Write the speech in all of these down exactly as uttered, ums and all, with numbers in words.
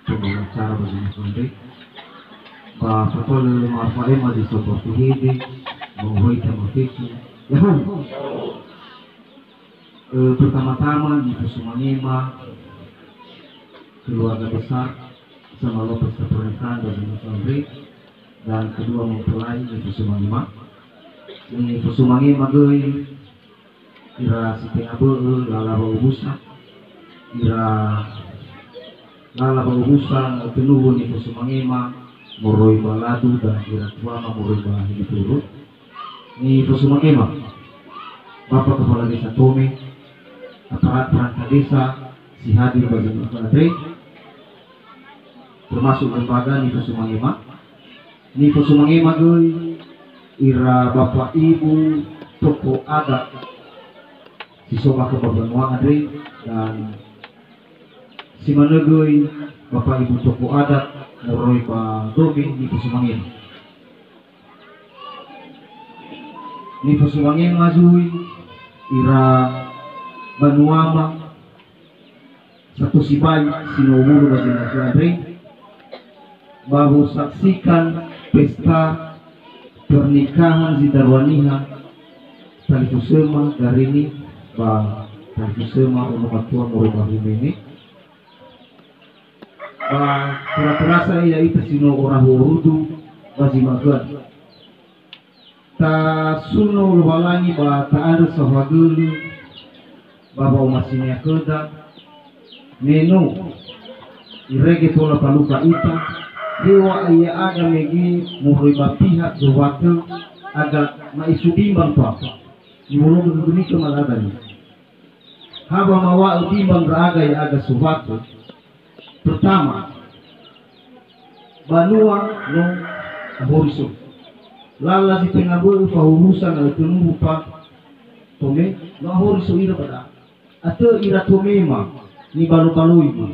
Pembawa acara bagi Mas Andre. Ba fatua lö ma'afa'ema zi so ba fehede, ba uhoita mafefu. Ya'ahowu. Eh, pertama-tama, nifosumangema keluarga besar sama lopes pernikahan bagi Mas Andre, dan kedua mempelai nifosumangema. Nifosumangema göi ira si tenga bö'ö lala ba urusa, ira lala ba urusa na ötönuhu nifosumangema moroi ba Ladu dan ira tuama moroi ba Hidituru. Nifosumangema Bapak Kepala Desa Tome, aparat perangkat desa si hadir ba zi ma'ökhö andre, termasuk lembaga nifosumangema. Nifosumangema göi ira Bapak Ibu tokoh adat si so ba khö ba banua andre, dan si manö göi Bapak Ibu tokoh adat moroi ba Dome nifosumangema. Nifosumangema zui ira banuama sato sibai si no owulo ba zi ma'ökhö andre, ba wosaksikan pesta pernikahan zi darua niha talifusöma Garini ba talifusöma ono matua moroi ba Humene. Ba tera-terasa ya'ita si no orahu orudu ba zi ma'ökhö andre. Tasuno Lowalangi ba ta'andrö saohagölö ba wa'omasinia khöda, me no irege tola falukha ita, heŵa'ae ya'aga mege moroi ba pihak Zowatö, aga ma'ifu bimbang pa. Niwolo'ö gögönikö malada ni. Ha wamawa'ö bimbang ndra'aga ya'aga Zowatö. Pertama, banua no ahori so. Lala zi tenga bö'ö fahuhusa na ötönuhu pa Tome, no ahori so ira ba da'a. Atö ira Tomema, nibalo-baloima.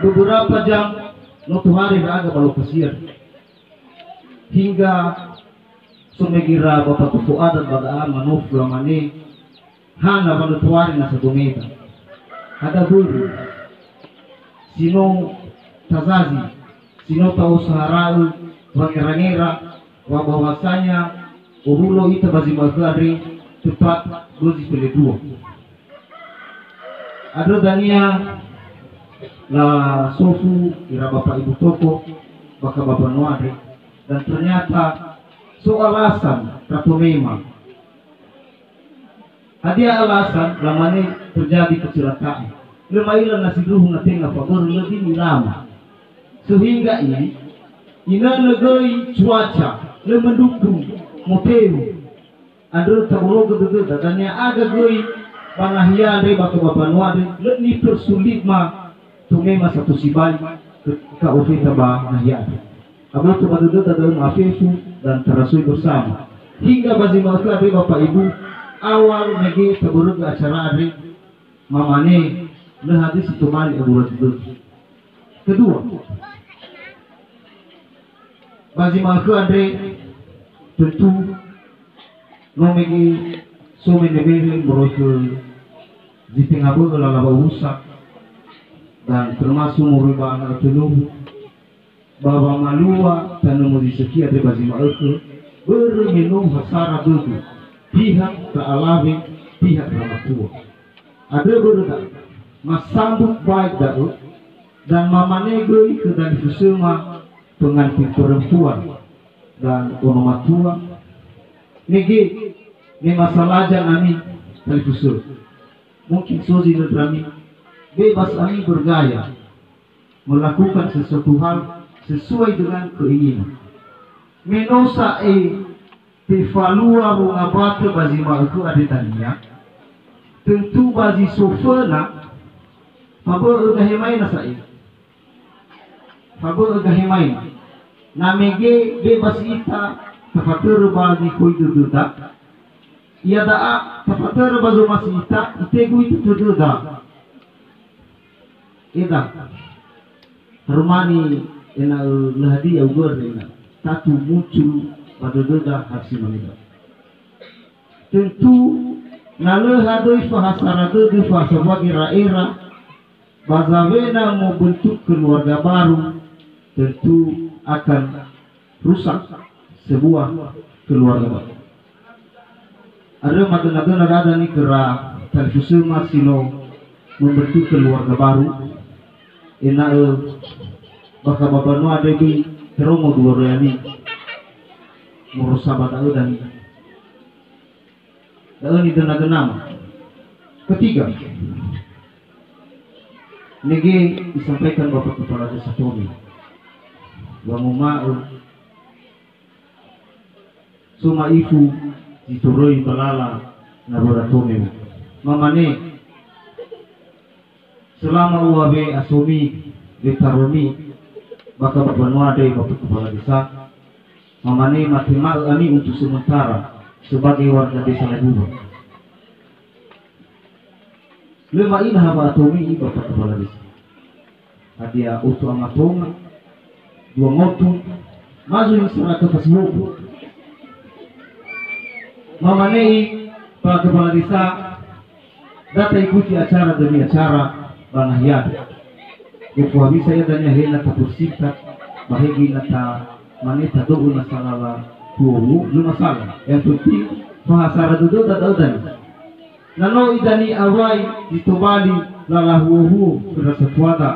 Beberapa jam no tohare ndra'aga ba lokasian. Hingga so mege ira Bapak tokoh adat ba da'a manofu lamane, hana wa no tohare nasa domeda. Hadia börö si no tazazi, si no ta'osahara'ö wangera-ngera, wa bahwasanya owulo ita ba zi ma'ökhö andre tepat dozi pele dua. Andrö dania lasofu ira Bapak Ibu tokoh ba khö ba banua andre, dan ternyata so alasan ndra Tomema. Hadia alasan? Lamane terjadi kecelakaan. Lö ma'ila na sindruhu na tenga fabörö, lö dini ilama. Sehingga i, inönö göi cuaca, lö mendukung, moteu. Andrö tabologö dödöda, dan ya'aga göi ba nahia andre ba khö ba banua andre, lö nipersulit ma Tomema sato sibai ke-, ka'ofeta ba nahia andre. Aboto ba dödöda da'ö ma'afefu dan tarasoi bersama. Hingga ba zi ma'ökhö andre Bapak Ibu, awal mege tabörögö acara andre, mamane, lö hadia si tobali awura dödöda. Kedua, ba zi ma'ökhö andre, tentu no mege so mene-mene moroi khö zi tenga bö'ö lala ba urusa, dan termasuk moroi ba ana' ötönuhu, ba wamalua tanö mozisökhi andre ba zi ma'ökhö, börö me no hasara dödö, pihak ndra alawe, pihak ndra matua. Andrö börö da'ö, masambut baik da'ö, dan mamane göi khö dalifusöma pengantin perempuan dan ono matua, mege, me masalaja ami talifusö. Mungkin so zinödrami, bebas ami bergaya melakukan sesuatu hal sesuai dengan keinginan. Me no sa'ae tefalua wongambatö ba zi ma'ökhö andre dania, tentu ba zi so föna, fabö'ö gahe maena sa'ae. Fabö'ö gahe maena. Na mege bebas ita tafatörö ba zi khöi dödöda, iada'a tafatörö ba zomasi ita, itegu ita dödöda. Eda, harumani ena'ö lö hadia uwör ena'ö tatu muncul ba dödöda hal si mane da'ö. Tentu, na lö hadöi fahasara dödö, fahasambua gera'era, Ba zawena membentuk keluarga baru, tentu akan rusak sebuah keluarga baru. Andrö madöna-döna da'ö dania khöra talifusöma si no membentuk keluarga baru, ena'ö bakha ba mbanua andre böi terongo dua royali. Morosa ba da'ö dania. Da'ö nidöna-dönama. Ketiga, nege disampaikan Bapak Kepala Desa Tome, wanguma'ö so ma'ifu zi toröi ba lala nawöra Tome. Mamane, selama uŵa'ö asomi, wetaromi, bakha ba mbanua andre Bapak Kepala Desa, mamane matema'ö ami untuk sementara sebagai warga Desa Labuba. Lö ma'ila ha wa'atomi i Bapak Kepala Desa. Hadia otu amatonga, dua ngotu, ma zui masyarakat fasihoku. Mamane i Pak Kepala Desa, da taikuti acara demi acara ba nahia. Gofu habisa ia dania he na tapersingkat, ba he göi na ta mane tado'ö na salala huo-huo, lö masalah. Yang penting, fahasara dödöda da'ö dania. Na no idania awai zi tobali lala huo-huo khöra satuada,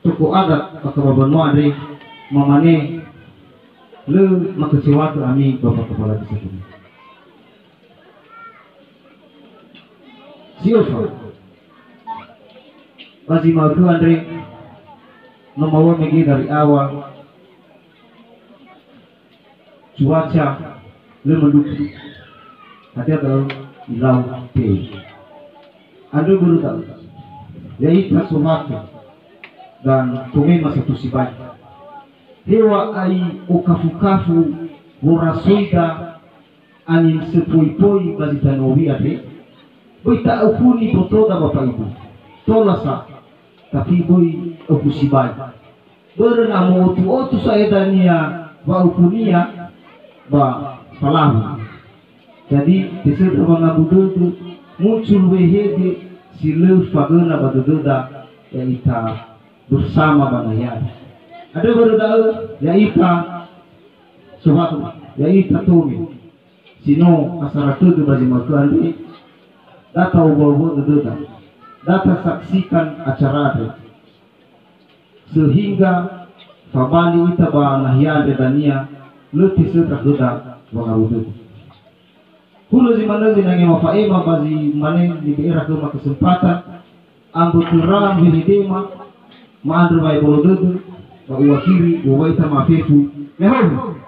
tokoh adat bakha ba mbanua andre, mamane lö makecewatö ami Bapak Kepala Desa Tome. Si öfa, ba zi ma'ökhö andre, no mawö mege dari awal, cuaca lö mendukung. Hadia da'ö ilau pe. Andrö börö da'ö, ya'ita sohatu dan tomema satu sibai. Heŵa'ae okafu-kafu worasoida angin sefoi-foi ba zi tanö owi andre, böi ta'aukuni botoda Bapak Ibu. Tola sa, tapi böi aukhu sibai. Börö na mo'otu-otu sa'ae dania wa'aukhunia ba falahu. Jadi, tesöndra wangabu dödö, muncul wehede si lö fagöna ba dödöda, ya'ita bersama ba nahia. Andrö börö da'ö, ya'ita sohatu, ya'ita Tome, si no asara tödö ba zi ma'ökhö andre, da ta'owua-wua dödöda, da tasaksikan acara andre. Sehingga fabali ita ba nahia andre dania, lö tesöndra khöda wangabu dödö. Hulö zi manö zinangema fa'ema ba zi mane nibe'era khöma kesempatan, ambö töra wehedema, ma'andrö wa'ebolo dödö, ba u'akhiri, uŵa'ö ya'ita ma'afefu. Ya'ahowu.